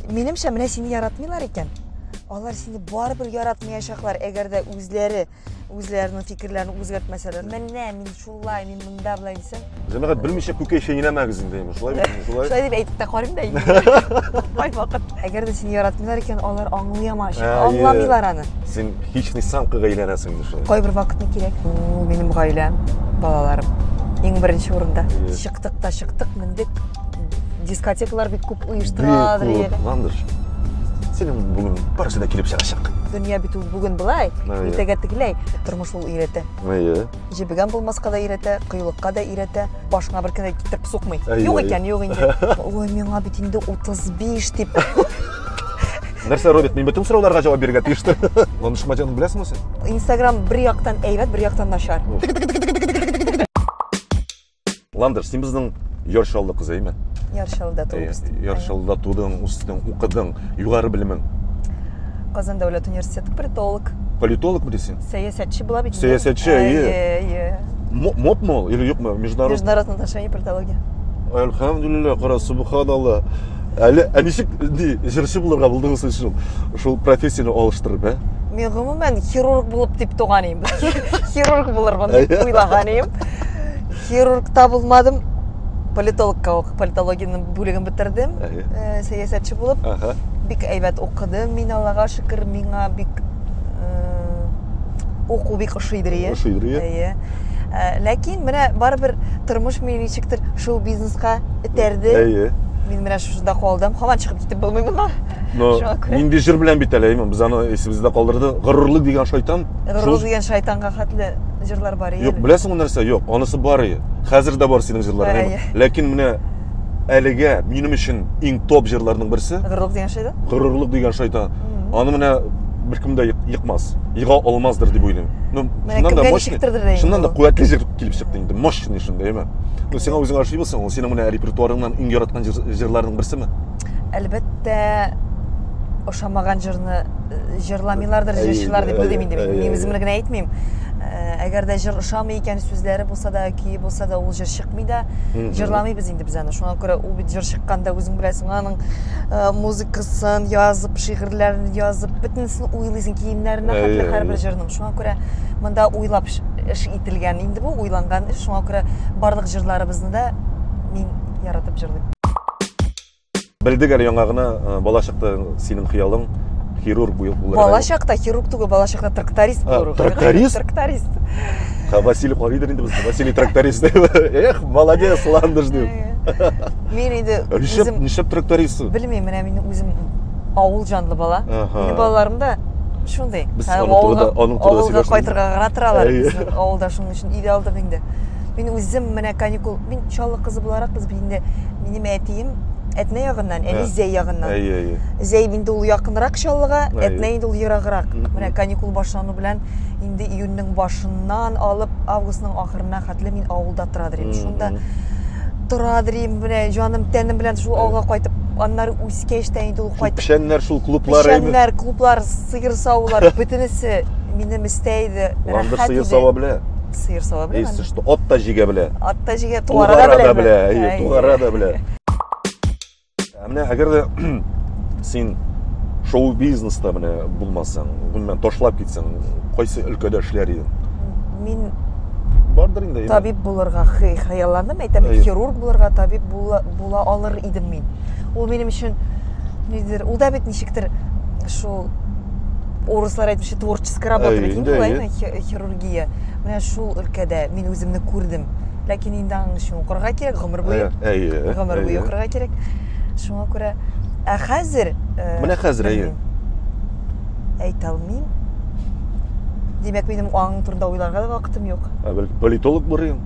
Минемчә, менә сине яратмыйлар икән, алар сине барыбер яратмаячаклар, әгәр дә үзләре үзләренең фикерләрен үзгәртмәсәләр. Менә мин шулай, мин монда болай дисәң. Җәмәгать, белмичә күкәй чәйнәмәгез инде, шулай бит, шулай. Шулай дип әйтеп тә карыйм да инде. Кайвакыт. Әгәр дә сине яратмыйлар икән, алар аңлый аңламыйлар аны. Син хищный самкага әйләнәсең инде шулай. Кайбер вакытны кирәк. Ул минем гаиләм, балаларым. Иң беренче урында. Чыктык та чыктык, мендек. Дискотекалар бик күп оештыралар. Бик күп. Ландыш, синең бүген барысы да килеп чыгачак. Дөнья бит ул бүген болай, иртәгә тегеләй. Тормыш ул өйрәтә. Әйе. Җебегән булмаска да өйрәтә, кыюлыкка да өйрәтә. Башыңа бер кенә китереп сукмый. Юк икән, юк инде. Ой, миңа бит инде 35 дип. Нәрсә, Роберт, мин бөтен сорауларга җавап бирергә тиештер. Ландыш Мадяновны беләсеңме син? Инстаграм бер яктан әйбәт, бер яктан начар. Ландыш, син безнең Яр Чаллы кызы, әйме? Яр Чаллыда туып үстем. Яр Чаллыда тудың, үстең, укыдың. Югары белемең? Казан дәүләт университеты политолог. Политологмы дисең? Сәясәтче була бит. Сәясәтче, әйе. Әйе, МОПмы ул или юкмы? Международный. Международные отношения, политология. Әлхәмдүлилләһ, кара, субханалла. Әле, ә ничек ни, җырчы булырга булдыгыз сез шул, шул профессияне алыштырып, ә? Мин гомумән хирург булып дип туган идем. Хирург булырмын дип уйлаган идем. Хирург та булмадым. Политологка ук, политологиянең бүлеген бетердем. Э, сәясәтче булып. Бик әйбәт укыдым мин, Аллага шөкер, миңа бик э, уку бик ошыйдыр ие. Ошыйдыр ие. Әйе. Э, ләкин менә барыбер тормыш мине ничектер шоу-бизнеска этәрде. Әйе. Мин менә шушында калдым. Һаман чыгып китеп булмый моннан. Но нинди җыр белән бит әле, әйме, без аны исебездә калдырды. Горурлык дигән шайтан. Горурлык дигән шайтанга хәтле җырлар бар Юк, беләсеңме нәрсә? Юк, анысы бар ие. Хәзер дә бар синең җырларың. Әйме? Ләкин менә әлегә минем өчен иң топ җырларның берсе. Горурлык дигән шайтан? Горурлык дигән шайтан. Аны менә беркем дә екмас, ега алмаздыр дип уйлыйм. Ну, чыннан да мощный. Чыннан да куәтле җыр килеп чыкты инде, мощный шунда, әйме? Ну, сиңа үзеңә ошыймы соң? Ул синең менә репертуарыңнан иң яраткан җырларның берсеме? Әлбәттә, ошамаган җырны э, җырламыйлардыр җырчылар дип уйлыйм инде мин. Мин үземне генә әйтмим. Э, әгәр дә җыр ошамый икән, сүзләре булса да, көе булса да, ул җыр чыкмый да. Җырламыйбыз инде без аны. Шуңа күрә ул бит җыр чыкканда үзең беләсең, аның э, музыкасын язып, шигырьләрен язып, бөтенесен уйлыйсың, киемнәренә хәтле һәрбер җырның. Шуңа күрә монда уйлап эш ителгән инде бу, уйланган эш. Шуңа күрә барлык җырларыбызны да мин яратып җырлыйм. Белдек әле яңа гына, э, бала чакта синең хыялың хирург булырга. Бала чакта хирург түгел, бала чакта тракторист булыр. Тракторист? Тракторист. Ха, Василий карыйдыр инде безне. Василий тракторист. Эх, молодец, Ландыш дип. Мин инде нишләп, нишләп тракторист? Белмим, менә мин үзем авыл җанлы бала. Минем балаларым да шундый. Без аның турында, аның турында авылга кайтырга гына торалар. Безнең авылда шуның өчен өйдә алдык инде. Мин үзем менә каникул, мин Чаллы кызы буларак без бит инде минем әтием Әтнә ягыннан, әни Зәй ягыннан. Әйе, әйе. Зәй инде ул якынрак Чаллыга, Әтнә инде ул ераграк. Менә каникул башлану белән инде июньнең башыннан алып августның ахырына хәтле мин авылда торадыр идем. Шунда торадыр идем, менә җаным тәнем белән шул авылга кайтып, аннары үскәч тә инде ул кайтып. Печәннәр шул клублар. Печәннәр, клублар, сыер савулар, бөтенесе минем өстә иде. Ландыш сыер сава белә. Сыер сава белә. Если что, ат та җигә белә. Ат та җигә, тугара да белә. Әйе, тугара да белә. Ә менә әгәр дә син шоу-бизнеста менә булмасаң, гомумән ташлап китсәң, кайсы өлкәдә эшләр идең? Мин бардыр инде. Табиб булырга хыялландым, әйтәм, хирург булырга, табиб була, була алыр идем мин. Ул минем өчен нидер, ул да бит ничектер шул урыслар әйтмешли творческая работа бит инде ул, хирургия. Менә шул өлкәдә мин үземне күрдем. Ләкин инде аның өчен укырга кирәк, гомер буе. Әйе. Гомер буе укырга кирәк. Шуңа күрә ә хәзер э, Менә хәзер әйе. Әйтә алмыйм. Димәк, минем аның турында уйларга да вакытым юк. Ә бәлки политолог булыр идең?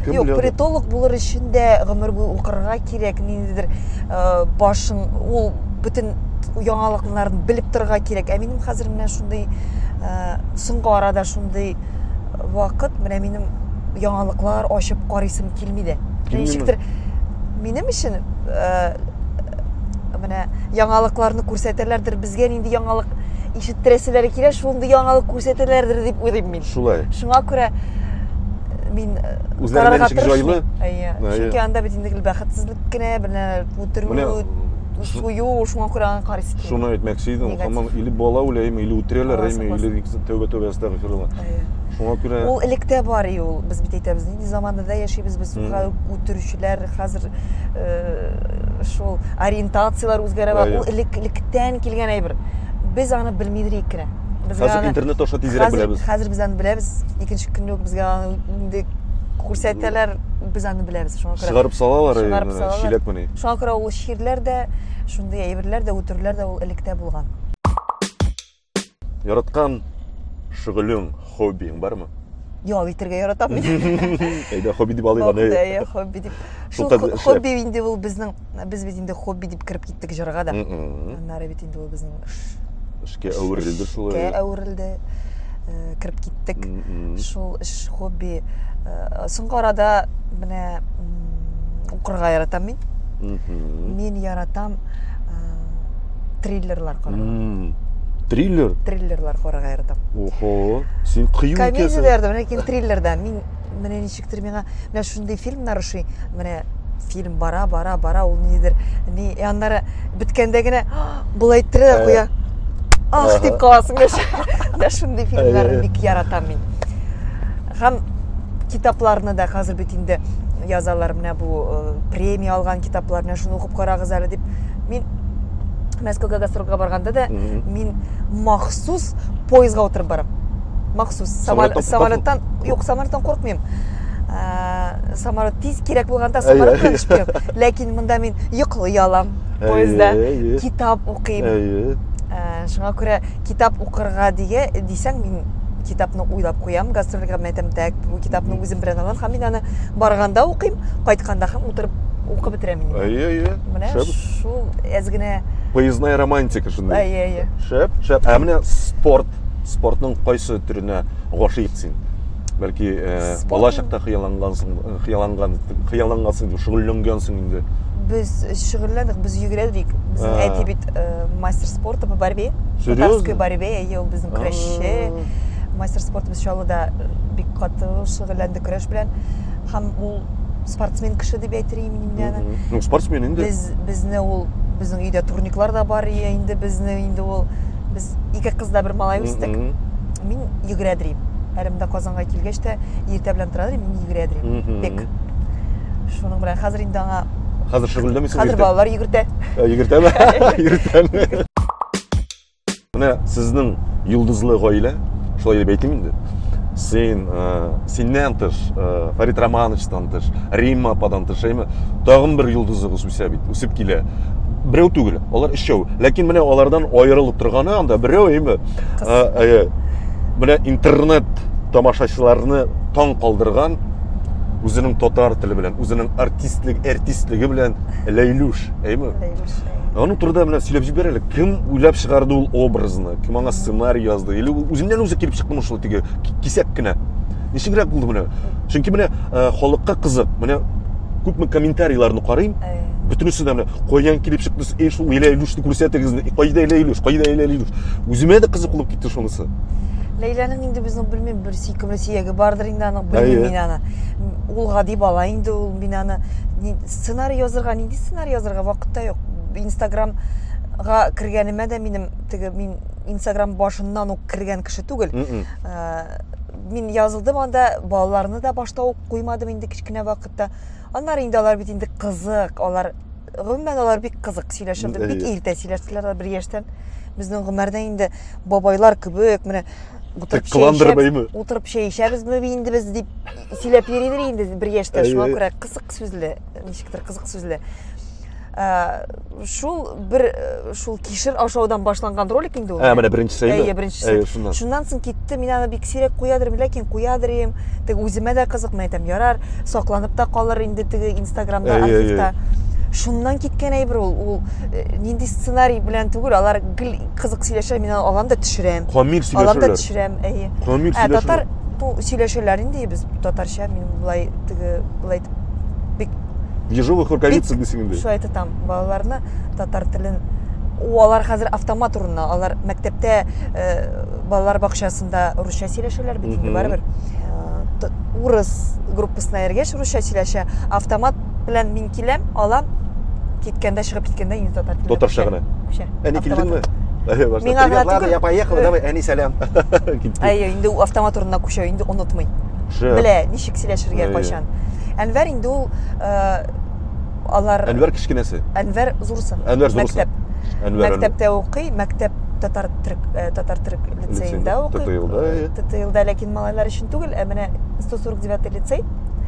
Кем Юк, политолог булыр өчен дә гомер буе укырга кирәк, ниндидер э, башың ул бөтен яңалыкларын белеп торырга кирәк. Ә минем хәзер менә шундый э, соңгы арада шундый вакыт, менә минем яңалыклар ачып карыйсым килми дә. Ничектер минем өчен э, менә яңалыкларны күрсәтәләрдер, безгә нинди яңалык ишеттерәселәре килә, шундый яңалык күрсәтәләрдер дип уйлыйм мин. Шулай. Шуңа күрә э, мин э, үзләренә ничек җайлы? Әйе. Чөнки анда бит инде гел бәхетсезлек кенә, менә үтерү. сую, шуңа күрә аны карыйсы килми. Шуны әйтмәкче идем, һаман или бала үлә, или үтерәләр, или тәүбә тәүбә әстәгъфирулла. Шуңа күрә Ул электә бар и ул. Без бит әйтәбез, нинди заманада яшибез без, үтерүчеләр хәзер э, шул ориентацияләр үзгәрә бара. Ул элек электән килгән әйбер. Без аны белмидер идек кенә. Хәзер интернет аша тизрәк беләбез. Хәзер без аны беләбез. Икенче көнне үк безгә аны инде күрсәтәләр, без аны беләбез. Шуңа күрә чыгарып салалар, чыгарып салалар. Чиләк Шуңа күрә ул чирләр дә, шундый әйберләр дә, үтерүләр дә ул электә булган. Яраткан шөгылең, хоббиң бармы? Ял итәргә яратам мин. Әйдә, хобби дип алыйк аны. Әйе, хобби дип. Шул хобби инде ул безнең, без бит инде хобби дип кереп киттек җырга да. Аннары бит инде ул безнең эшкә әверелде шулай. Эшкә әверелде. Э, кереп киттек. Шул эш хобби. Э, соңгы арада менә укырга яратам мин. Мин яратам э, триллерлар карарга. Триллер? Триллерлар карарга яратам. Охо, син кыю икәнсең. Комедия дә яратам, ләкин триллерда мин менә ничектер миңа менә шундый фильмнар ошый. Менә фильм бара, бара, бара, ул нидер, ни, и аннары беткәндә генә болай иттерә дә куя. Ах дип каласың. Менә шундый фильмнарны бик яратам мин. Һәм китапларны да хәзер бит инде язалар, менә бу э, премия алган китаплар, менә шуны укып карагыз әле дип. Мин Мәскәүгә гастрольгә барганда да мин махсус поездга утырып барам. Махсус. Самолеттан, юк, самолеттан куркмыйм. Э, самолет тиз кирәк булганда самолет белән төшеп китәм. Ләкин монда мин йоклый алам поездда, китап укыйм. Э, шуңа күрә китап укырга дигә дисәң, мин китапны уйлап куям, гастрольгә әйтәм, так, бу китапны үзем белән алам һәм мин аны барганда укыйм, кайтканда һәм утырып укып бетерәм инде. Әйе, әйе. Менә шул әз генә поездная романтика шундый. Әйе, әйе. Шәп, шәп. Ә менә спорт, спортның кайсы төренә гашыйк син? Бәлки, э, бала чакта хыяллангансың, э, хыялланган, хыяллангансың дип шөгыльләнгәнсең инде. Без шөгыльләндек, без йөгерә идек. Безнең әти бит э, мастер спорта по борьбе. Татарской борьбе, әйе, ул безнең көрәшче. Мастер спорта без Чаллыда бик каты шөгыльләндек көрәш белән. Һәм ул спортсмен кеше дип әйтер идем инде аны. Ну, спортсмен инде. Без безне ул безнең өйдә турниклар да бар инде безне инде ул без ике кыз да бер малай үстек. Мин йөгерә дирим. Әле монда Казанга килгәч тә иртә белән тора дирим, мин йөгерә дирим. Бик. Шуның белән хәзер инде аңа Хәзер шөгыльләнмисең? Хәзер балалар йөгертә. Э, йөгертәме? Йөгертәме? Менә сезнең йолдызлы гаилә, шулай дип әйтим инде. Син, э, синнән тыш, э, Фәрит Романовичтан тыш, Римма ападан тыш, әйме, тагын бер йолдызыгыз үсә бит, үсеп килә. Берәү түгел, алар өчәү. Ләкин менә алардан аерылып торганы анда берәү, әйме. Э, менә интернет тамашачыларны таң калдырган үзенең татар теле белән, үзенең артистлек, артистлеге белән Ләйлүш, әйме? Ләйлүш. Аның турында менә сөйләп җибәр әле. Кем уйлап чыгарды ул образны? Кем аңа сценарий язды? Или ул үзеннән үзе килеп чыктымы шул теге кисәк кенә? Ничегрәк булды менә? Чөнки менә э, халыкка кызык. Менә күпме комментарийларны карыйм. Бөтенесе дә менә каян килеп чыкты? Эй, шул Ләйлүшне күрсәтегез. Кайда Ләйлүш? Кайда Ләйлүш? Үземә дә кызык булып китте шунысы. Ләйләнең инде безнең белмим бер сөйкемле сөяге бардыр инде аның, белмим мин аны. Ул гади бала инде ул, мин аны сценарий язырга, нинди сценарий язырга вакыт та юк. Инстаграмга кергәнемә дә минем теге мин Инстаграм башыннан ук кергән кеше түгел. Э, мин язылдым анда, балаларны да башта ук куймадым инде кечкенә вакытта. Аннары инде алар бит инде кызык, алар гомумән алар бик кызык сөйләшерде, бик иртә сөйләштеләр алар бер яшьтән. Безнең гомердә инде бабайлар кебек менә утырып чәй эчәбез, утырып чәй эчәбезме инде без дип сөйләп йөридер инде бер яшьтә. Шуңа күрә кызык сүзле, ничектер кызык сүзле. Ә, шул бер э, шул кишер ашаудан башланган ролик инде ул. Ә, менә беренчесе инде. Әйе, беренчесе. Әйе, шуннан. Шуннан соң китте, мин аны бик сирәк куядыр, ләкин куядыр идем. Теге үземә дә кызык, мин әйтәм, ярар, сакланып та калыр инде теге Инстаграмда, архивта. Шуннан киткән әйбер ул. Ул э, нинди сценарий белән түгел, алар гел кызык сөйләшә, мин аны алам да төшерәм. Камил сөйләшәләр. Алам да төшерәм, әйе. Камил Ә, сөйләшәләр. татар ну, сөйләшәләр инде без татарча, мин болай теге болай итеп бик В ежовых рукавицах дисең инде. Шулай тотам балаларны татар телен. У алар хәзер автомат урынына, алар мәктәптә э, балалар бакчасында русча сөйләшәләр бит инде барыбер. Э, урыс группасына йөргәч русча сөйләшә. Автомат белән мин киләм, алам. Киткәндә, чыгып киткәндә инде татар теленә. Татарча гына. Күчә. Әни килдеңме? Миңа гына түгел. Я поехала, давай, әни сәлам. Әйе, инде ул автомат урынына күчә, инде онытмый. Белә, ничек сөйләшергә, кайчан. Әнвәр инде ул э, алар Әнвәр кечкенәсе. Әнвәр зурсы. Әнвәр зурсы. Мәктәп. Әнвәр. Мәктәптә укый, мәктәп татар төрек э, татар төрек лицеенда укый. ТТЛда. ТТЛда, ләкин малайлар өчен түгел, ә менә 149 лицей.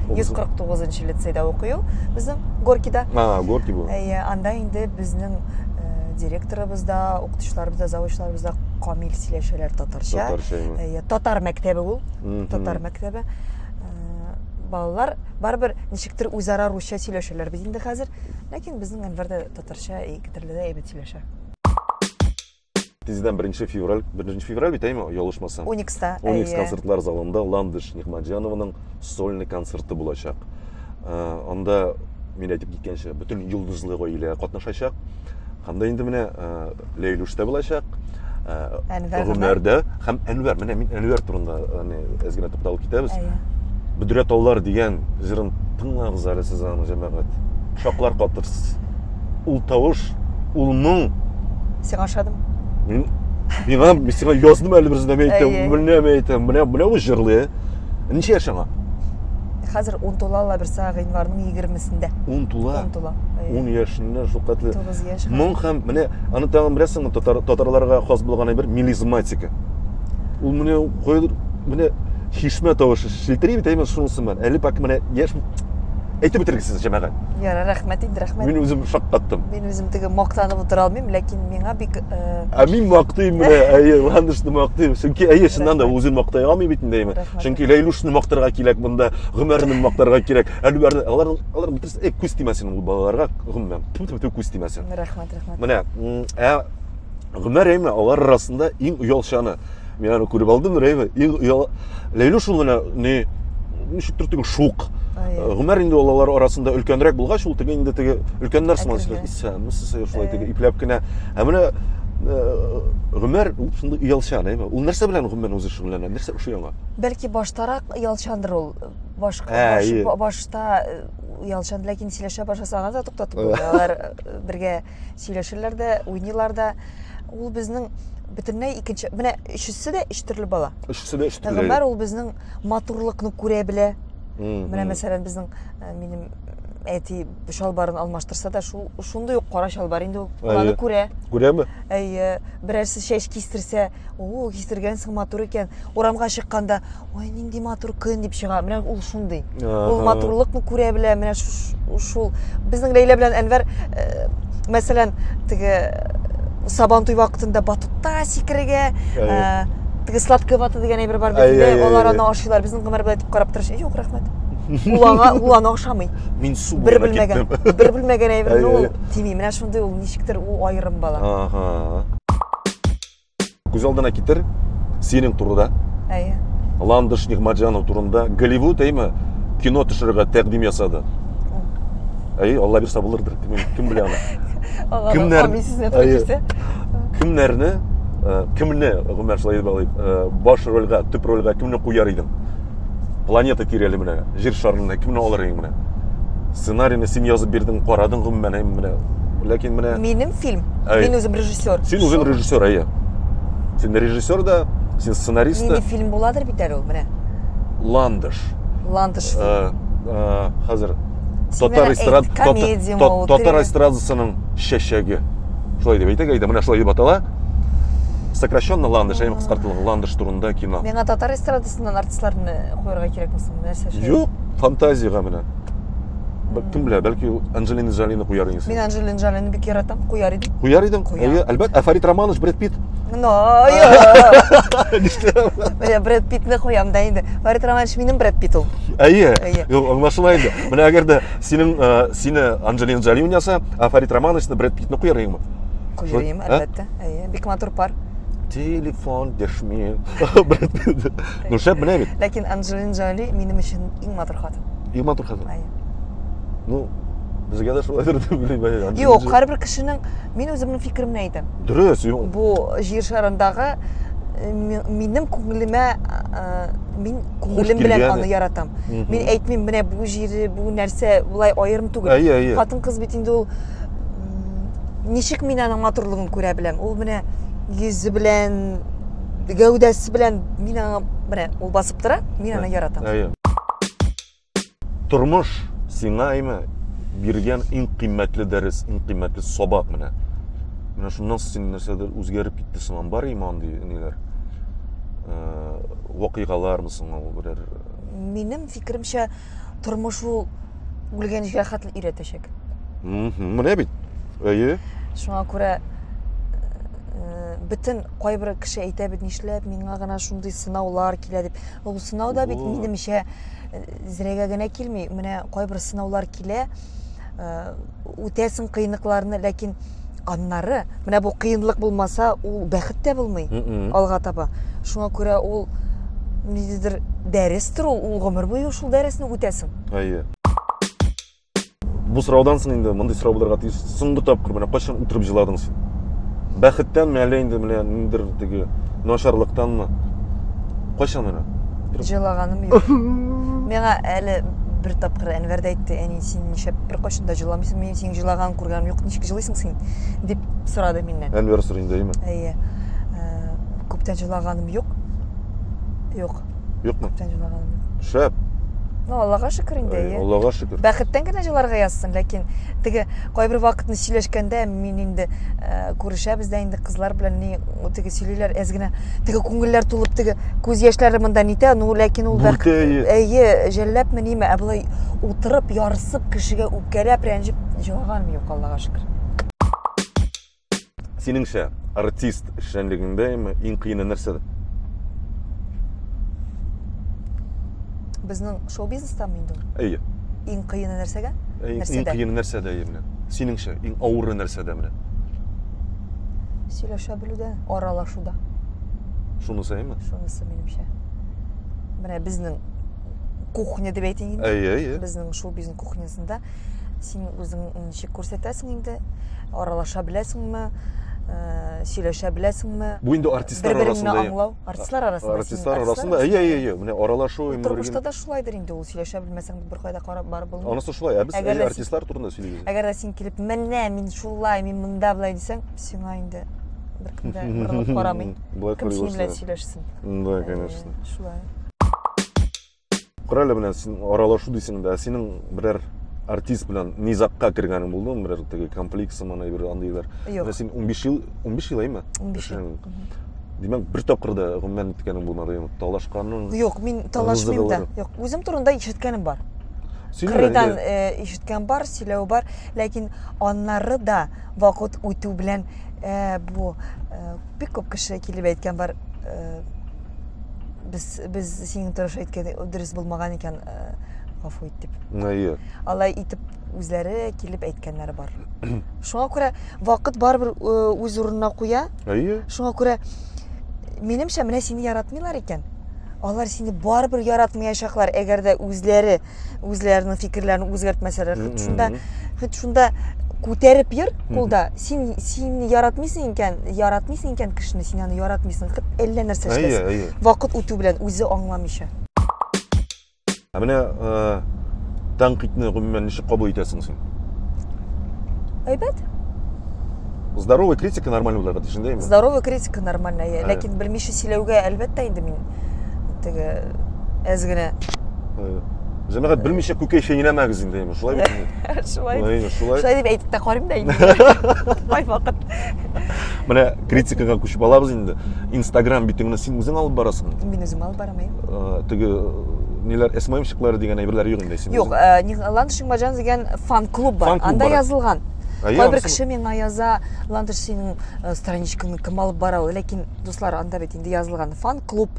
149 лицейда укый ул безнең Горкида. А, Горки бу. Әйе, анда инде безнең э, директорыбыз да, укытучыларыбыз да, завучларыбыз да камил сөйләшәләр татарча. Татарча. Әйе, татар мәктәбе ул. Татар мәктәбе. Э, балалар барыбер ничектер үзара русча сөйләшәләр бит инде хәзер. Ләкин безнең Әнвәр дә татарча ике төрле дә әйбәт сөйләшә. Тиздән 1 февраль, 1 февраль бит, әйме, ялгышмасам. Уникста. Уникс концертлар залында Ландыш Нигъмәтҗанованың сольный концерты булачак. Э, анда мин әйтеп киткәнчә, бөтен йолдызлы гаилә катнашачак. Һәм дә инде менә э, Ләйлүш тә булачак. Э, Гомәр дә һәм Әнвәр. Менә мин Әнвәр турында әз генә тукталып китәбез. Бөдрә таллар дигән җырын тыңлагыз әле сез аны, җәмәгать. Шаклар катырсыз. Ул тавыш, ул моң. Сиңа ошадымы? Мин миңа мин сиңа яздым әле берсендә мин әйтәм, менә мин әйтәм, менә менә ул җырлый. Ничә яшь аңа? Хәзер 10 тула ла берсе гыйнварның 20-сендә. 10 тула. 10 тула. 10 яшендә шул катлы. 9 яшь. Моң һәм менә аны тагын беләсеңме, татар татарларга хас булган бер мелизматика. Ул менә кайдыр менә чишмә тавышы шилтери бит, әйме шунысы бар. Әле пак менә яшь әйтеп бетергесез җәмәгать. Ярар, рәхмәт инде, рәхмәт. Мин үзем шаккаттым. Мин үзем теге мактанып утыра алмыйм, ләкин миңа бик э, Ә мин мактыйм менә, әйе, Ландышны мактыйм. Чөнки әйе, чыннан да үзен мактай алмый бит инде, әйме. Чөнки Ләйлүшне мактарга кирәк монда, Гомәрне мактарга кирәк. Әлбәрне алар алар бөтенесе э, күз тимәсен ул балаларга, гомумән. Тү-тү күз тимәсен. Рәхмәт, рәхмәт. Менә, ә Гомәр әйме алар арасында иң оялчаны. Мин аны күреп алдым, әйме, иң оял Ләйлүш ул менә ни ничектер теге шук. Гомәр инде ул алар арасында өлкәнрәк булгач, ул теге инде теге өлкәннәр сыман сөйләшә. Исәнмесез, шулай теге ипләп кенә. Ә менә Гомәр ул шундый оялчан, әйме. Ул нәрсә белән гомумән үзе шөгыльләнә? Нәрсә ошый аңа? Бәлки баштарак оялчандыр ул. Башка башта оялчан, ләкин сөйләшә башласа аны да туктатып булмый. Алар бергә сөйләшәләр дә, уйныйлар да. Ул безнең бөтенләй икенче, менә өчесе дә өч төрле бала. Өчесе дә өч төрле. Гомәр ул безнең матурлыкны күрә белә. Менә мәсәлән, безнең э, минем әти чалбарын алмаштырса да, шул шундый ук кара чалбар инде ул. Ул аны күрә. Күрәме? Әйе, берәрсе чәч кистерсә, о, кистергәнсең, матур икән. Урамга чыкканда, ой, нинди матур көн дип чыга. Менә ул шундый. Ул матурлыкны күрә белә, менә шул. Безнең Ләйлә белән Әнвәр, э, мәсәлән, теге э, Сабан туй вакытында батутта сикерергә, э, теге сладкая вата дигән әйбер бар бит инде, алар аны ашыйлар. Безнең Гомәр белән әйтеп карап торыш, юк, рәхмәт. Ул аңа, ул аны ашамый. Мин су бер белмәгән, бер белмәгән әйберне ул тими. Менә шундый ул ничектер ул аерым бала. Ага. Күз алдына китер, синең турыда. Әйе. Ландыш Нигматҗанов турында Голливуд, әйме, кино төшерергә тәкъдим ясады. Әйе, Алла бирсә булырдыр, кем, кем белә аны. Кемнәр? Кемнәрне, э, кемне, гомумән шулай дип алыйк, э, баш рольгә, төп рольгә кемне куяр идең? Планета тирәли менә, җир шарында кемне алыр идең менә? Сценарийны син язып бирдең, карадың гомумән, әйме менә. Ләкин менә Минем фильм. Мин үзем режиссер. Син үзең режиссер, әйе. Син режиссер да, син сценарист та. Нинди фильм буладыр бит әле ул, менә. Ландыш. Ландыш. Э, э, хәзер татар эстрад татар эстрадасының чәчәге. Шулай дип әйтик, әйдә, менә шулай дип атала. Сокращенно Ландыш, әйме кыскартылган Ландыш турында кино. Миңа татар эстрадасыннан артистларны куярга кирәкме соң? Нәрсә шулай? Юк, фантазиягә менә. Кем белә, бәлки Анджелина Джолины куяр идең. Мин Анджелина Джолины бик яратам, куяр идем. Куяр идең? Әйе, әлбәттә. Ә Фарид Романович, Брэд Питт? Ну, Нишләп? Менә Брэд Питтны куям да инде. Фарид Романович минем Брэд Питт ул. Әйе. Юк, аңлашыла инде. Менә әгәр дә синең э, сине Анджелина Джоли уйнаса, ә Фарид Романовичны Брэд Питтны куяр идеңме? Куяр идем, әлбәттә. Әйе, бик матур пар. Телефон дәшми. Ну, шәп менә бит. Ләкин Анджелина Джоли минем өчен иң матур хатын. Иң матур хатын. Әйе. Ну, безгә дә шулайдыр дип уйлыйм. Юк, һәрбер кешенең мин үземнең фикеремне әйтәм. Дөрес, юк. Бу җир шарындагы э, минем күңелемә э, мин күңелем белән аны яратам. Мин әйтмим, менә бу җире, бу нәрсә болай аерым түгел. Әйе, әйе. Хатын-кыз бит инде ул. Ничек мин аның матурлыгын күрә беләм? Ул менә йөзе белән, гәүдәсе белән мин аңа менә ул басып тора, мин аны яратам. Әйе. Тормыш сиңа әйме биргән иң кыйммәтле дәрес, иң кыйммәтле сабак менә. Менә шуннан соң син нәрсәдер үзгәреп китте сыман. Бар име андый ниләр? Э, вакыйгалармы соң ул берәр? Минем фикеремчә, тормыш ул үлгәнчегә хәтле өйрәтәчәк. Менә бит. Әйе. Шуңа күрә э, бөтен кайбер кеше әйтә бит, нишләп миңа гына шундый сынаулар килә дип. Ул сынау да бит минемчә э, зрәгә генә килми. Менә кайбер сынаулар килә, э, үтәсең кыенлыкларны, ләкин аннары менә бу кыенлык булмаса, ул бәхет тә булмый алга таба. Шуңа күрә ул ниндидер дәрестер ул, ул гомер буе шул дәресне үтәсең. Әйе. Бу сораудан соң инде мондый сорау булырга тиеш. Соңгы тапкыр менә кайчан утырып җыладың син? Бәхеттәнме әллә инде менә ниндидер теге начарлыктанмы? Кайчан менә? Җылаганым юк. Миңа әле бер тапкыр Әнвәр дә әйтте, әни, син нишләп беркайчан да җыламыйсың, мин синең җылаганын күргәнем юк, ничек җылыйсың син? дип сорады миннән. Әнвәр сорый инде, әйеме? Әйе. Э, күптән җылаганым юк. Юк. Юкмы? Күптән җылаганым юк. Шәп. Ну, Аллага шөкер инде, әйе. Аллага шөкер. Бәхеттән генә җыларга язсын, ләкин теге кайбер вакытны сөйләшкәндә мин инде э, күрешәбез дә инде кызлар белән ни теге сөйлиләр әз генә теге күңелләр тулып теге күз яшьләре монда нитә, ну ләкин ул бәхет әйе, жәлләпме ниме, ә болай утырып ярсып кешегә үпкәләп рәнҗеп җылаганым юк, Аллага шөкер. Синеңчә, артист эшчәнлегеңдә иң кыены нәрсәдә? Безнең шоу-бизнестамы инде ул? Әйе. Иң кыены нәрсәгә? Иң кыены нәрсәдә, әйе менә. Синеңчә, иң авыры нәрсәдә менә? Сөйләшә белүдә, аралашуда. Шунысы әйеме? Шунысы минемчә. Менә безнең кухня дип әйтик инде. Әйе, әйе. Безнең шоу-бизнес кухнясында син үзең ничек күрсәтәсең инде аралаша беләсеңме э, сөйләшә беләсеңме бу инде артистлар арасында аңлау артистлар арасында артистлар арасында әйе әйе әйе менә аралашу тормышта да шулайдыр инде ул сөйләшә белмәсәң беркайда карап барып булмый анысы шулай ә без артистлар турында сөйлибез әгәр дә син килеп менә мин шулай мин монда былай дисәң сиңа инде беркем дә борылып карамый кем синең белән сөйләшсен да конечно шулай Кара әле менә син аралашу дисең дә, синең берәр артист белән низагка кергәнең булдымы, берәр теге конфликт сыман әйбер андыйлар? Юк. Менә син 15 ел, 15 ел әйме? 15 ел. Димәк, бер тапкыр да гомумән иткәнең булмады, яме талашканың. Юк, мин талашмыйм да. Юк, үзем турында ишеткәнем бар. Кырыйдан э, ишеткән бар, сөйләү бар, ләкин аннары да вакыт үтү белән э, бу э, бик күп кеше килеп әйткән бар, без без синең тырыш әйткән дөрес булмаган икән э, гафу ит дип әйе алай итеп үзләре килеп әйткәннәре бар шуңа күрә вакыт барыбер э, үз урынына куя әйе шуңа күрә минемчә менә сине яратмыйлар икән алар сине барыбер яратмаячаклар әгәр дә үзләре үзләренең фикерләрен үзгәртмәсәләр хоть шунда хоть шунда күтәреп йөр кулда син син яратмыйсың икән яратмыйсың икән кешене син аны яратмыйсың хоть әллә нәрсә эшләсен вакыт үтү белән үзе аңламыйча ә менә э, тәнкыйтьне гомумән ничек кабул итәсең син әйбәт здоровая критика нормально булырга тиеш инде здоровая критика нормально иә ләкин белмичә сөйләүгә әлбәттә инде мин теге әз генә җәмәгать белмичә күкәй чәйнәмәгез инде шулай бит шулай шулай шулай дип әйтеп тә карыйм да инде кайвакыт менә критикага күчеп алабыз инде инстаграм битеңне син үзең алып барасыңмы мин үзем алып барам әйе теге ниләр сммщиклар дигән әйберләр юк инде син юк ландыш нигъмәтҗан дигән фан клуб бар анда язылган кайбер кеше миңа яза ландыш синең страничкаңны кем алып бара ул ләкин дуслар анда бит инде язылган фан клуб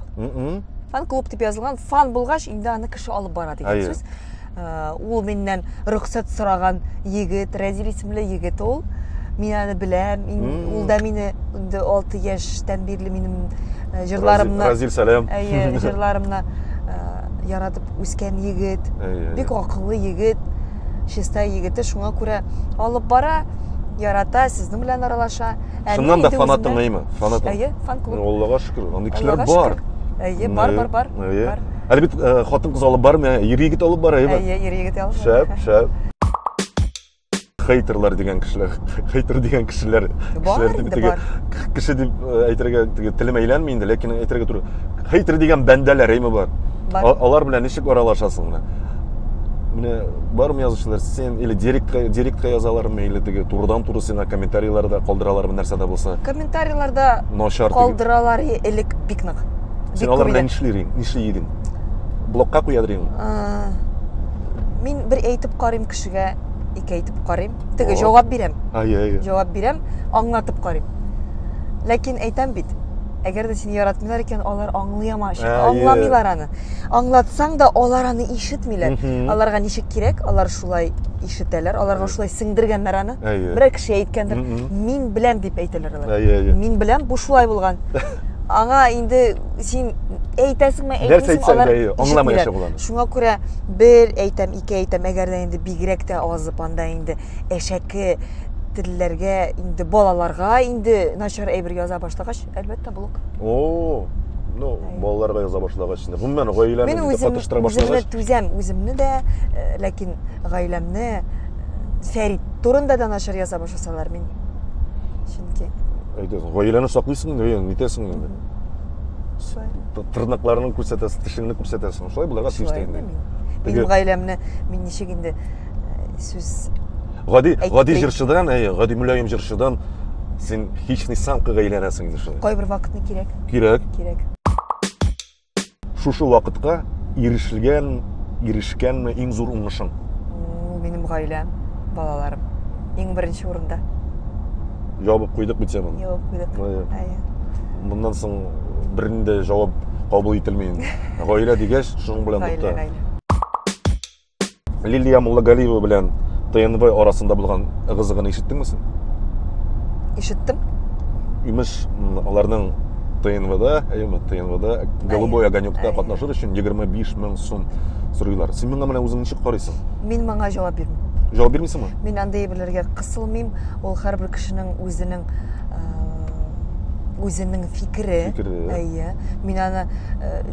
фан клуб дип язылган фан булгач инде аны кеше алып бара дигән сүз ул миннән рөхсәт сораган егет рәзил исемле егет ул мин аны беләм ул да мине инде 6 яшьтән бирле минем җырларымны Разил сәлам әйе җырларымны яратып үскән егет бик акыллы егет чиста егете шуңа күрә алып бара ярата сезнең белән аралаша чыннан да фанатың әйеме фанатың әйе фан клуб аллага шөкер андый кешеләр бар әйе бар бар бар әйе әле бит хатын кыз алып бармый ир егет алып бара әйеме әйе ир егет алып шәп шәп. Хейтерлар дигән кешеләр, хейтер дигән кешеләр, Бар кешеләр дип инде, теге бар. кеше дип э, әйтергә теге телем әйләнми инде, ләкин әйтергә туры. Хейтер дигән бәндәләр әйме бар. Бар. Алар белән ничек аралашасың менә? Менә бармы язучылар син или директка директка язалармы, или теге турыдан-туры сиңа комментарийларда калдыралармы нәрсә дә булса? Комментарийларда Начар теге. калдыралар элек бик нык. Син Бик алар күп белән иде. нишлир идең? Нишли идең? Блокка куядыр идең. Мин бер әйтеп карыйм кешегә, ике әйтеп карыйм. Теге О. җавап бирәм. Ай, ай. Җавап бирәм, аңлатып карыйм. Ләкин әйтәм бит, әгәр дә сине яратмыйлар икән, алар аңлый ама, аңламыйлар аны. Аңлатсаң да, алар аны ишетмиләр. Аларга ничек кирәк, алар шулай ишетәләр, аларга шулай сеңдергәннәр аны. Берәр кеше әйткәндер, мин беләм дип әйтәләр алар. Мин беләм, бу шулай булган. Аңа инде син әйтәсеңме, әйтмисеңме, алар аңламаячак ул аны. Шуңа күрә бер әйтәм, ике әйтәм, әгәр дә инде бигрәк тә азып анда инде әшәке телләргә, инде балаларга инде начар әйбер яза башлагач, әлбәттә, блок. О, ну, балаларга яза башлагач, инде гомумән гаиләне Мин үзем, катыштыра үземне башлагач. түзәм, үземне дә, э, ләкин гаиләмне э, Фәрит турында да начар яза башласалар, мин чөнки Әйтәсең, гаиләне саклыйсың инде, нитәсең инде. Шулай. Тырнакларыңны күрсәтәсең, тешеңне күрсәтәсең. Шулай булырга тиеш Шулай инде. инде мин. Минем гаиләмне мин ничек инде э, сүз Гади, гади Әйтте. җырчыдан, әйе, гади мөлаем җырчыдан син хищный самкага әйләнәсең инде шулай. Кайбер вакытны кирәк. Кирәк. Кирәк. Шушы вакытка ирешелгән, ирешкәнме иң зур уңышың? Ул минем гаиләм, балаларым. Иң беренче урында. Ябып куйдык бит теманы. Ябып куйдык. Әйе. Әйе. Моннан соң бернинди җавап кабул ителми инде. Гаилә дигәч, шуның белән Гаилә, тукта. гаилә. Лилия Муллагалиева белән ТНВ арасында булган ыгы-зыгыны ишеттеңме син? Ишеттем. Имеш, аларның ТНВда, әйеме, ТНВда Голубой огонекта Әйе. катнашыр өчен 25 мең сум сорыйлар. Син моңа менә үзең ничек карыйсың? Мин моңа җавап бирмим. Җавап бирмисеңме? Мин андый әйберләргә кысылмыйм. Ул һәрбер кешенең үзенең үзенең фикере. Фикере. Әйе. Мин аны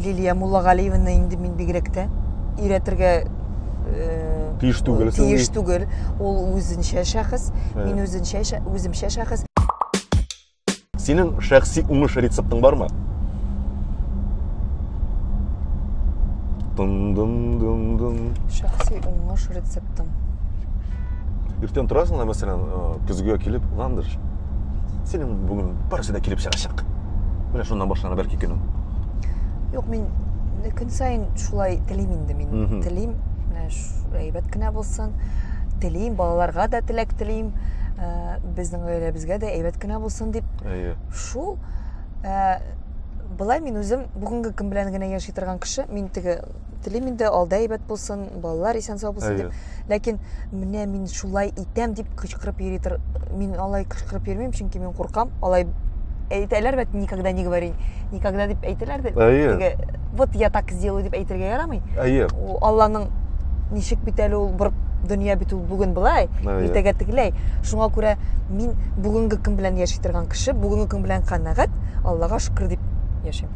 Лилия Муллагалиеваны инде мин бигрәк тә өйрәтергә тиеш түгел. Тиеш түгел. Ул үзенчә шәхес, мин үзенчә үземчә шәхес. Синең шәхси уңыш рецептың бармы? Дын дын дын дын. Шәхси уңыш рецептым. Иртән торасың да, мәсәлән, көзгегә килеп, Ландыш, синең бүген барысы да килеп чыгачак. Менә шуннан башлана бәлки көнең. Юк, мин көн саен шулай телим инде мин. Телим, менә әйбәт кенә булсын. Телим, балаларга да теләк телим. Безнең гаиләбезгә дә әйбәт кенә булсын дип. Әйе. Шул былай мин үзем бүгенге көн белән генә яши торган кеше. Мин теге телим инде алда әйбәт булсын, балалар исән сау булсын дип. Ләкин менә мин шулай итәм дип кычкырып йөри тор. Мин алай кычкырып йөрмим, чөнки мин куркам. Алай әйтәләр бит, никогда не говори, никогда дип әйтәләр дә. Әйе. Теге, вот я так сделаю дип әйтергә ярамый. Әйе. Ул Алланың ничек бит әле ул бер дөнья бит ул бүген былай, иртәгә тегеләй. Шуңа күрә мин бүгенге көн белән яши торган кеше, бүгенге көн белән канәгать, Аллага шөкер дип яшим.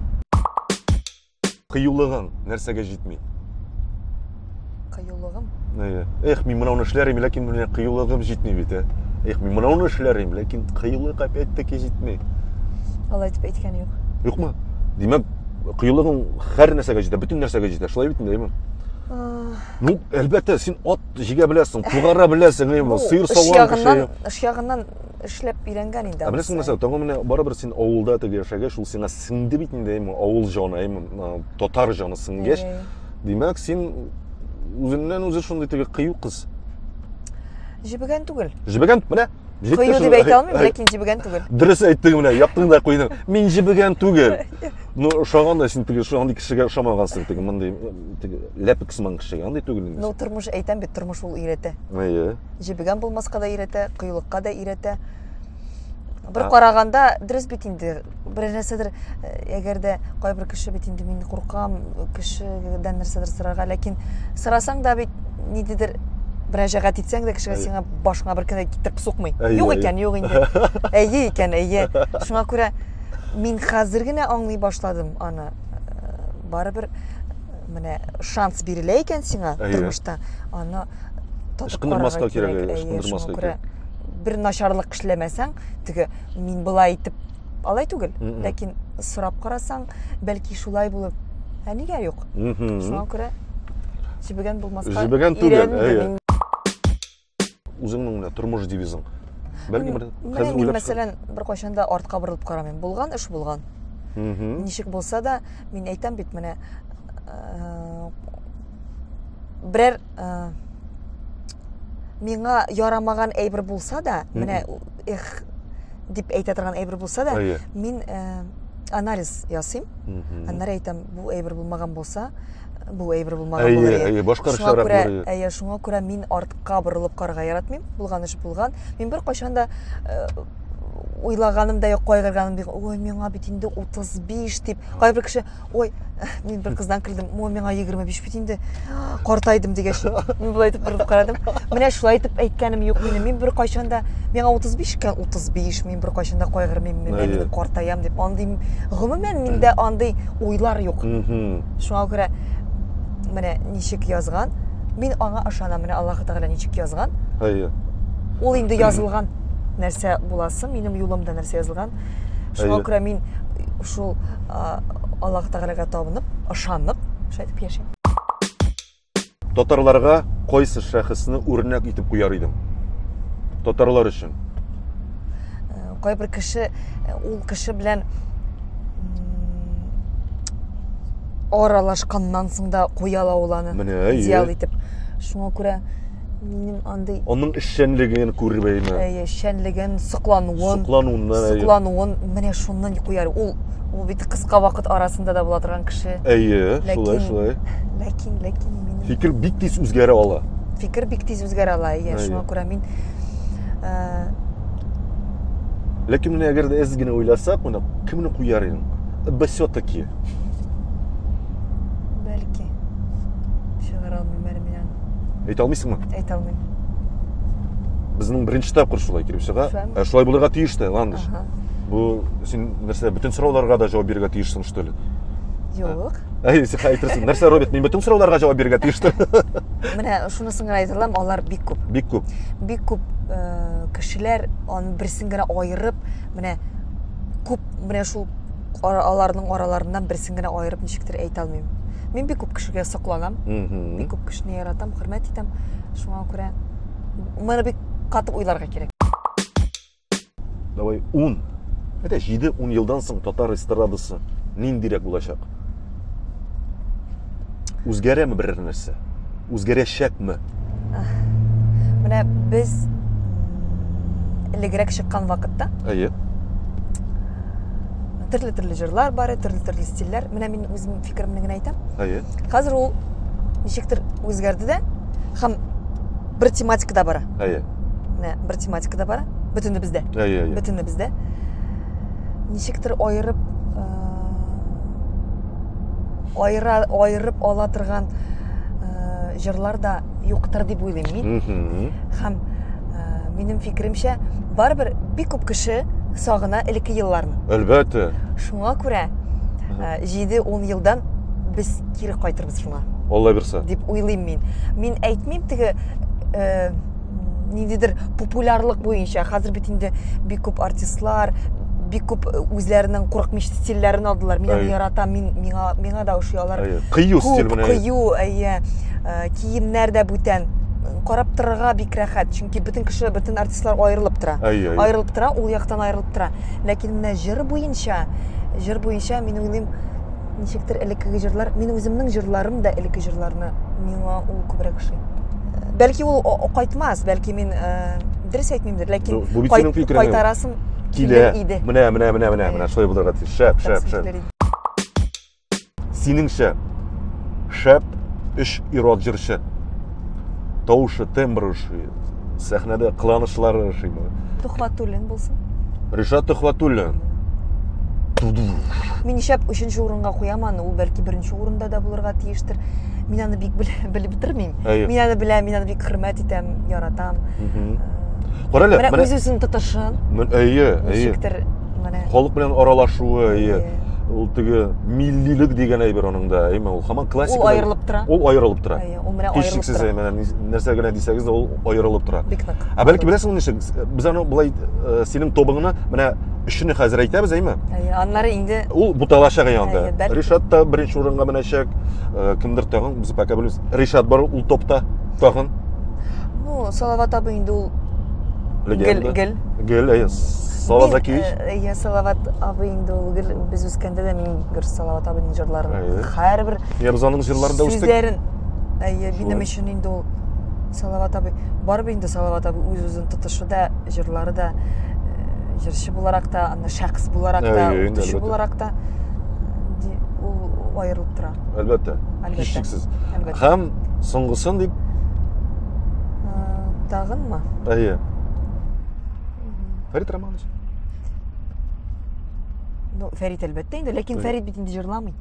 Кыюлыгың нәрсәгә җитми? Кыюлыгым? Әйе. Эх, мин моны эшләр идем, ләкин менә кыюлыгым җитми бит, ә. Эх, мин моны эшләр идем, ләкин кыюлык опять-таки җитми. Алай дип әйткән юк. Юкмы? Димәк, кыюлыгың һәр нәрсәгә җитә, бөтен нәрсәгә җитә. Шулай бит инде, әйеме? Ну, әлбәттә, син ат җигә беләсең, тугара беләсең, әйеме, сыер сауган кеше. Эш ягыннан эшләп өйрәнгән инде. Ә беләсеңме, нәрсә, тагын менә барыбер син авылда теге яшәгәч, шул сиңа сеңде бит инде, әйеме, авыл җаны, әйеме, татар җаны сеңгәч, димәк, син үзеннән үзе шундый теге кыю кыз. Җебегән түгел. Җебегән, менә. Кыю дип әйтә алмыйм, ләкин җебегән түгел. Дөрес әйттең менә, яктың да куйдың. Мин җебегән түгел. Ну, ошаган да син теге шундый кешегә ошамагансың, теге мондый теге ләпек сыман кешегә, андый түгел инде. Ну, тормыш әйтәм бит, тормыш ул өйрәтә. Әйе. Җебегән булмаска да өйрәтә, кыюлыкка да өйрәтә. Бер караганда дөрес бит инде, бер нәрсәдер, әгәр дә кайбер кеше бит инде мин куркам кешедән нәрсәдер сорарга, ләкин сорасаң да бит ниндидер мөрәҗәгать итсәң дә кешегә сиңа башыңа бер кенә китереп сукмый. Юк икән, юк инде. Әйе икән, әйе. Шуңа күрә мин хәзер генә аңлый башладым аны. Барыбер менә шанс бирелә икән сиңа тормышта, аны Татып Ычкындырмаска карарга кирәк, кирәк. әйе, Әйе, шуңа ычкындырмаска күрә кирәк. бер начарлык эшләмәсәң, теге мин болай итеп алай түгел, ләкин сорап карасаң, бәлки шулай булып, ә нигә юк? Шуңа күрә җебегән булмаска Җебегән түгел, өйрәндем әйе. инде. Үзеңнең менә тормыш девизың. Бәлки бер Менә хәзер мин, уйлап мәсәлән, беркайчан да артка борылып карамыйм. Булган эш булган. Ничек булса да, мин әйтәм бит менә э, берәр э, миңа ярамаган әйбер булса да, менә эх дип әйтә торган әйбер булса да, мин э, анализ ясыйм. Аннары әйтәм, бу әйбер булмаган булса, бу әйбер булмаган Әйе, булыр иде. әйе, башка Шуңа рәвешләрәк күрә, булыр иде. әйе, шуңа күрә мин артка борылып карарга яратмыйм. Булган эш булган. Мин беркайчан да э, уйлаганым да юк, кайгырганым да юк. Ой, миңа бит инде 35 дип. Кайбер кеше, ой, мин бер кыздан көлдем. Ой, миңа 25 бит инде. Картайдым дигәч. Мин болай итеп борылып карадым. Менә шулай итеп әйткәнем юк минем. Мин беркайчан да миңа 35 икән, 35, мин беркайчан да кайгырмыйм, мин Әйе. мин картаям дип. Андый гомумән миндә андый уйлар юк. Шуңа күрә менә ничек язган, мин аңа ышанам. Менә Аллаһ Тәгалә ничек язган, Әйе. ул инде язылган нәрсә буласы, минем юлымда нәрсә язылган. Шуңа Әйе. күрә мин шул Аллаһ Тәгаләгә табынып, ышанып, шулай итеп яшим. Татарларга кайсы шәхесне үрнәк итеп куяр идең? Татарлар өчен. Кайбер кеше ул кеше белән аралашканнан соң да куя ала ул аны. Менә, әйе. Идеал итеп. Шуңа күрә минем андый Аның эшчәнлеген күреп әйме. Әйе, эшчәнлеген, соклануын, Соклануыннан, әйе. соклануын менә шуннан куяр. Ул ул бит кыска вакыт арасында да була торган кеше. Әйе, шулай, шулай. Ләкин, ләкин минем Фикер бик тиз үзгәрә ала. Фикер бик тиз үзгәрә ала, әйе. Әйе. Шуңа күрә мин э, Ләкин менә әгәр дә әз генә уйласак, менә кемне куяр идең? Все-таки. Бәлки. Чыгара алмыйм әле мин аны. Әйтә алмыйсыңмы? Әйтә алмыйм. Безнең беренче тапкыр шулай килеп чыга. Шулаймы? Ә шулай булырга тиеш тә, Ландыш. Ага. Бу син нәрсә, бөтен сорауларга да җавап бирергә тиешсең, что ли? Юк. Әй, син әйтерсең, нәрсә, Роберт, мин бөтен сорауларга җавап бирергә тиештер. Менә шунысын гына әйтә алам, алар бик күп. Бик күп. Бик күп э, кешеләр аны берсен генә аерып, менә күп менә шул аларның араларыннан берсен генә аерып ничектер әйтә алмыйм. Мин бик күп кешегә сокланам. Бик күп кешене яратам, хөрмәт итәм. Шуңа күрә моны бик каты уйларга кирәк. Давай 10, әйдә 7-10 елдан соң татар эстрадасы ниндирәк булачак? Үзгәрәме берәр нәрсә? Үзгәрәчәкме? Менә без элегрәк чыккан вакытта Әйе. Төрле-төрле җырлар бар, төрле-төрле стильләр. Менә мин үзем фикеремне генә әйтәм. Әйе. Хәзер ул ничектер үзгәрде дә һәм бер тематикада бара. Әйе. Менә бер тематикада бара. Бөтенебездә. Әйе, әйе. Бөтенебездә. Ничектер аерып аера аерып ала торган җырлар да юктыр дип уйлыйм мин. Һәм минем фикеремчә, барыбер бик күп кеше сагына элекке елларны. Әлбәттә. Шуңа күрә 7-10 елдан без кире кайтырбыз шуңа. Алла бирсә. Дип уйлыйм мин. Мин әйтмим теге ниндидер популярлык буенча. Хәзер бит инде бик күп артистлар, бик күп үзләренең курыкмыч стильләрен алдылар. Мин аны яратам, мин миңа миңа да ошый алар. Кыю стиль менә. Кыю, әйе. Киемнәр дә бүтән. Карап торырга бик рәхәт, чөнки бөтен кеше, бөтен артистлар аерылып тора. Аерылып тора, ул яктан аерылып тора. Ләкин менә җыр буенча, җыр буенча мин уйлыйм, ничектер элеккеге җырлар, мин үземнең җырларым да элекке җырларны миңа ул күбрәк ошый. Бәлки ул кайтмас, бәлки мин дөрес әйтмимдер, ләкин Бу бит синең фикерең. Кайтарасым килә иде. Менә, менә, менә, менә, менә шулай булырга тиеш. Шәп, шәп, шәп. Синеңчә, шәп өч ир-ат җырчы. Тавышы, тембры ошый, сәхнәдә кыланышлары ошыймы? Тухватуллин булсын. Ришат Тухватуллин. Мин нишләп өченче урынга куям аны, ул бәлки беренче урында да булырга тиештер. Мин аны бик белеп бетермим. Мин аны беләм, мин аны бик хөрмәт итәм, яратам. Кара әле, менә үз-үзен тотышын. Әйе, әйе. Ничектер менә. Халык белән аралашуы, әйе. Ул теге миллилек дигән әйбер аның да, әйме, ул һаман классика. Ул аерылып тора. Ул аерылып тора. Әйе, ул менә аерылып Һичшиксез, тора. менә нәрсә генә дисәгез дә, ул аерылып тора. Бик нык. Ә бәлки беләсеңме ничек? Без аны болай э, синең тобыңны менә өчене хәзер әйтәбез, әйме? Әйе, аннары инде Ул буталачак янда. Әйе, бәлки. Ришат та беренче урынга менәчәк. Э, кемдер тагын, без пока белмибез. Ришат бар ул топта тагын. Ну, Салават абый инде ул Легенда. Гел, гел. Гел, әйе. Салават Закиевич. Э, әйе, Салават абый инде ул гел без үскәндә дә мин гел Салават абыйның җырларын Әйе. һәрбер Я без аның җырларында үстек. Сүзләрен. Әйе, минем Шулай. өчен инде ул Салават абый. Барыбер инде Салават абый үз-үзен тотышы да, җырлары да, э, җырчы буларак та, аны шәхес буларак та, Әйе, инде, укытучы әлбәттә. буларак та ул аерылып тора. Әлбәттә. Әлбәттә. Һичшиксез. Әлбәттә. Һәм соңгысын дип Э, Тагынмы? Әйе. Фәрит Романович. Ну, Фәрит әлбәттә инде, ләкин Фәрит бит инде җырламый.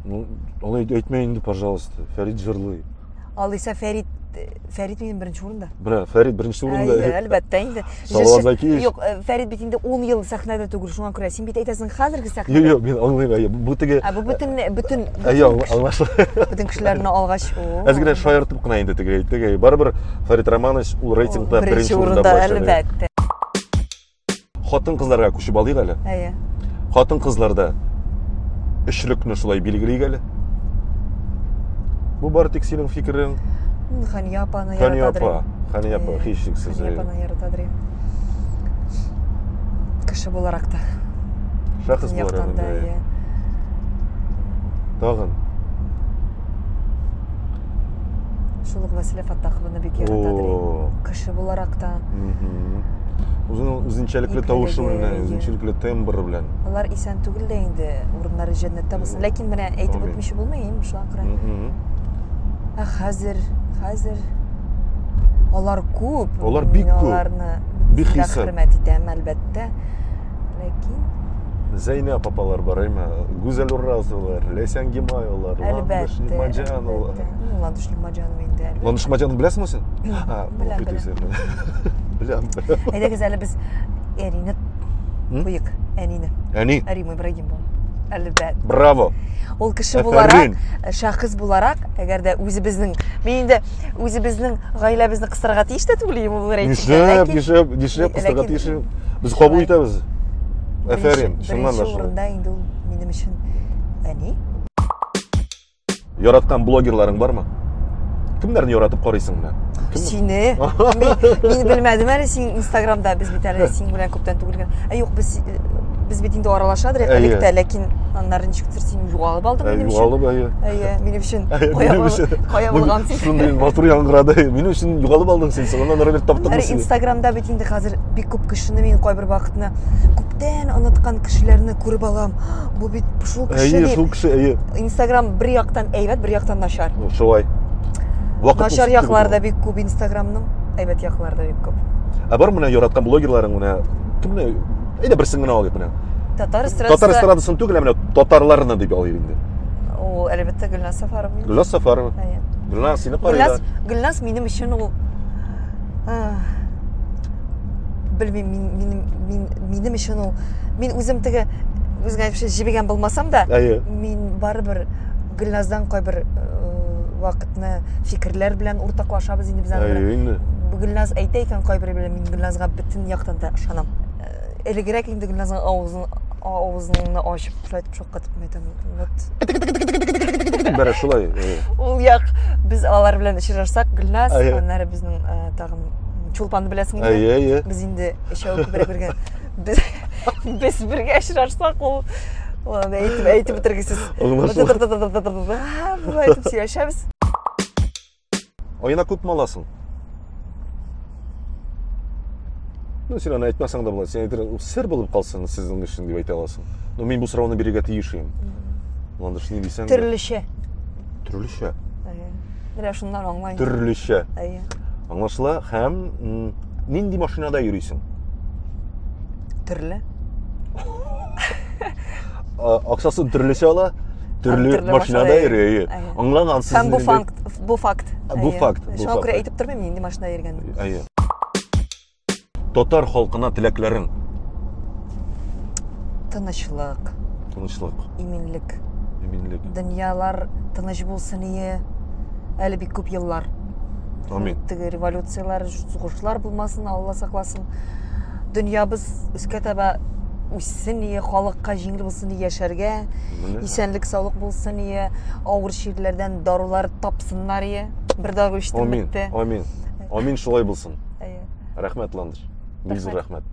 Ну, алай әйтмә инде, пожалуйста. Фәрит җырлый. Алайса Фәрит Фәрит минем беренче урында. Менә Фәрит беренче урында. Әйе, әлбәттә инде. Салават Закиевич. Юк, э, Фәрит бит инде 10 ел сәхнәдә түгел, шуңа күрә син бит әйтәсең хәзерге сәхнәдә. Юк, юк, мин аңлыйм, әйе. Бу теге Ә бу бөтен бөтен Әйе, аңлашыла. Бөтен кешеләрне алгач, о. Әз генә шаяртып кына инде теге әйттек. Әйе, барыбер Фәрит Романович ул рейтингта беренче урында әлбәттә. Хатын-кызларга күчеп алыйк әле. Әйе. Хатын-кызларда өчлекне шулай билгелик әле. Бу бары тик синең фикерең. Хания апаны Хания апа, Хания апа, һичшиксез. Хания апаны яратадыр. Кеше буларак та. Шәхес буларак та, әйе. Тагын. Шул ук Василә Фаттахованы бик яратадыр. Кеше буларак та. Үзенең үзенчәлекле тавышы белән, үзенчәлекле тембры белән. Алар исән түгел дә инде, урыннары җәннәттә булсын. Ләкин менә әйтеп үтмичә булмый, инде шуңа күрә. Ә хәзер, хәзер алар күп. Алар бик күп. Аларны бик хисап. Хөрмәт итәм, әлбәттә. Ләкин Зәйнәп апалар бар, әйме? Гүзәл Уразовалар, Ләйсән Гимаевалар, Ландыш Нигмаҗанова. Ну, Ландыш Нигмаҗанова инде. Әлбәттә. Ландыш Нигмаҗанова беләсеңме син? Беләм, беләм. Беләм, беләм. Әйдәгез әле без әнине куйык, әнине. Әни? Рима Ибрагимова. Әлбәттә. Браво. Ул кеше буларак, шәхес буларак, әгәр дә үзебезнең, мин инде үзебезнең гаиләбезне кыстырырга тиеш тә түгел идем ул рейтингта. Нишләп, нишләп, нишләп кыстырырга тиеш? Без кабул итәбез. Әфәрин, чыннан да шулай. Урында инде ул минем өчен әни. Яраткан блогерларың бармы? Кемнәрне яратып карыйсың менә? Сине. Мин, мин белмәдем әле син Инстаграмда без бит әле син белән күптән түгел генә. Ә юк, без без бит инде аралашадыр элек тә, ләкин аннары ничектер син югалып алдың минем өчен. Югалып, әйе. Әйе, минем өчен. Кая булган син? Шундый матур яңгырады. Минем өчен югалып алдың син, соңыннан ары бер таптың син. Инстаграмда бит инде хәзер бик күп кешене мин кайбер вакытны күптән оныткан кешеләрне күреп алам. Бу бит шул кеше Әйе, шул кеше, әйе. Инстаграм бер яктан әйбәт, бер яктан начар. Шулай. Вакыт начар яклары да бик күп Инстаграмның, әйбәт яклары да бик күп. Ә бар менә яраткан блогерларың менә кемне? Әйдә берсен генә алыйк менә. Татар эстрадасы. Татар эстрадасын түгел, ә менә татарларны дип алыйк инде. Ул әлбәттә Гөлназ Сафарова. Гөлназ Сафарова. Әйе. Гөлназ сине карыйлар. Гөлназ, Гөлназ минем өчен ул белмим, мин, мин, мин, минем өчен ул мин үзем теге үзеңә әйтмешли җебегән булмасам да, Әйе. мин барыбер Гөлназдан кайбер э, вакытны фикерләр белән уртаклашабыз инде без аның Әйе белән. инде. Гөлназ әйтә икән кайбер белән мин Гөлназга бөтен яктан да ышанам. Э, Элегрәк инде Гөлназның авызын авызыңны ачып шулай итеп шаккатып мин әйтәм, вот Бәрә шулай. әйе. ул як без алар белән очрашсак Гөлназ, Әйе. аннары безнең э, тагын Чулпанны беләсең инде. Әйе, әйе. Без инде өчәү күбрәк бергә без без бергә очрашсак ул ул аны әйтеп әйтеп бетергесез. Аңлашыла. Болай итеп сөйләшәбез. Аена күпме аласың? Ну, син аны әйтмәсәң дә була. Син әйтер, ул сер булып калсын сезнең өчен дип әйтә аласың. Но мин бу сорауны бирергә тиеш идем. Ландыш ни дисәң дә. Төрлечә. Төрлечә. Әйе. Менә шуннан аңлайм. Төрлечә. Әйе. Аңлашыла һәм нинди машинада йөрисең? Төрле. Акчасын төрлечә ала, төрле машинада йөри. Әйе. Аңлагансыз. Һәм бу факт, бу факт. Бу факт. Шуңа күрә әйтеп тормыйм нинди машинада йөргәнен. Әйе. Татар халкына теләкләрең? Тынычлык. Тынычлык. Иминлек. Иминлек. Дөньялар тыныч булсын ие. Әле бик күп еллар. Амин. Теге революцияләр, сугышлар булмасын, Алла сакласын. Дөньябыз өскә таба үссен ие, халыкка җиңел булсын ие яшәргә. Исәнлек, саулык булсын ие, авыр чирләрдән дарулар тапсыннар ие. Бер дару эчтем Амин. бетте. Амин. Амин шулай булсын. Әйе. Рәхмәт, Ландыш. Бик зур рәхмәт.